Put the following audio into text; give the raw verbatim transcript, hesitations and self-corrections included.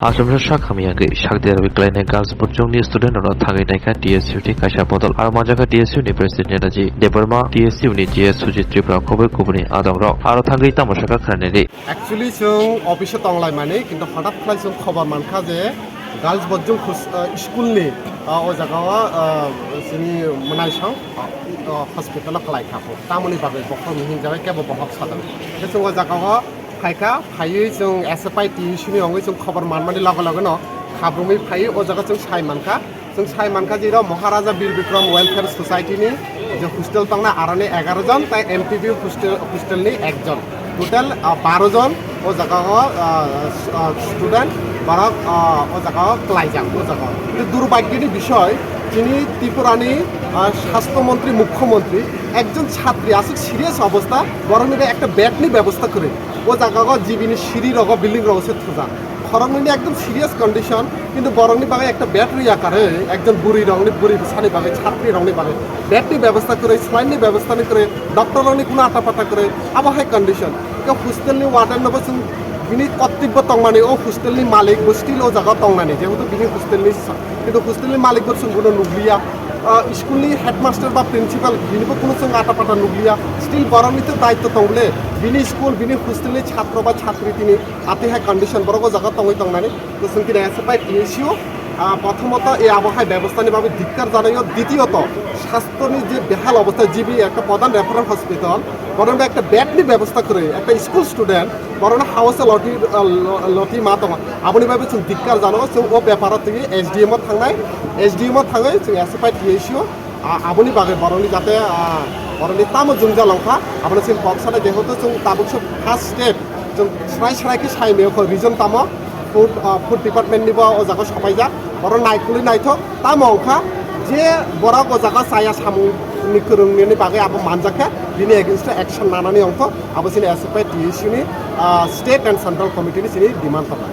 Asomsa sak hamya wngwi sak derwi klainai girls board jongni student rokno thangwi naikha T S U ni kaisa bodol. Aro manjakha T S U ni president Netaji Debbarma, T S U ni J S Sujit Tripura khobwi kubuni adongrok. Aro thangwi tamo sakha khwnanai di. Actually, chwng office o tonglaimani, kintu hothat khlai chwng khobor mankha je girls board jong khus-, ah, school ni, ah, o jaga o, ah, chini mwnaisong, ah, hospital o khlaikha. Tamoni bagwi bokhorok hinjabai kebo bohok sadok. Hwnkhe chwng o jaga o phaikha, phaiwi chwng S F I T S U ni wngwi chwng khobor manmani loge loge no khabrumwi phaiwi o jaga chwng sai mankha. Chwng sai mankha je iro Maharaja Bir Bikram Welfare Society ni je hostel tongnai aroni egaroh jon, tai M T B hostel, hostel ni ekjon. Total, ah, baro jon o jaga o, ah, s-, ah, student borok, ah, o jaga o klaijak o jaga o. Kintu durbhagyoni bishoy, chini Tripura ni, ah, swasthyo montri, mukhyamantri ekjon chhatri aswk serious obostha, borokni bai ekta bed ni bebosta kwrwi. O jaga o G B ni siri rogo building rogo se thujak. Khoroknwini ekdom serious condition, kintu borokni bagwi ekta bed rwya karwi, ekjon bwrwi rokni, bwrwi bwsani bagwi, chhatri rokni bagwi bed ni bebosta kwrwi, saline ni bebosta ni kwrwi, doctor rokni kuno ata pata kwrwi, abo hai condition. Khe hostel ni warden no bo chwng bini kottibbo tongmani, o hostel ni malik bo still o jaga o tongnani, jehetu bini hostel ni sa-, kintu hostel ni malik bo chwng bono nukliya. Ah, school ni headmaster ba principal bini bo kuno chwng ata pata nukliya, still borokni to daityo tong bole, bini school, bini hostel ni chhatro ba chhatri tini atwi hai condition borok o jaga tongwi tongnani. To chwng kini S F I T S U, ah, prothomoto e abo hai bebostha ni bagwi dikkar janaio, ditiyoto swasthyo ni je behal obostha, G B ekta pradhan referral hospital, borokno ekta bed ni bebosta kwrwi, ekta school student borokno house loti, ah, lo-, loti ma tongo, aboni bagwi chwng dikkar jano, chwng o beparo twi S D M o thangnai, S D M o thangwi chwng S F I T S U, ah, aboni bagwi borokni jate, ah, borokni tamo jwngjal wngkha, abono chwng kok sana, jehetu chwng tabuk se first step, chwng srai srai khe sai maya kho reason tamo, food, ah, food department ni bo o jaga sopaijak, borok naikolwi naithok tamo wngkha je borok o jaga chaya samung ni kwrwng nini bagwi abo manjak khe bini against o action nanani wngkha, abo chini S F I T S U ni, ah, state and central committee ni chini demand tongo.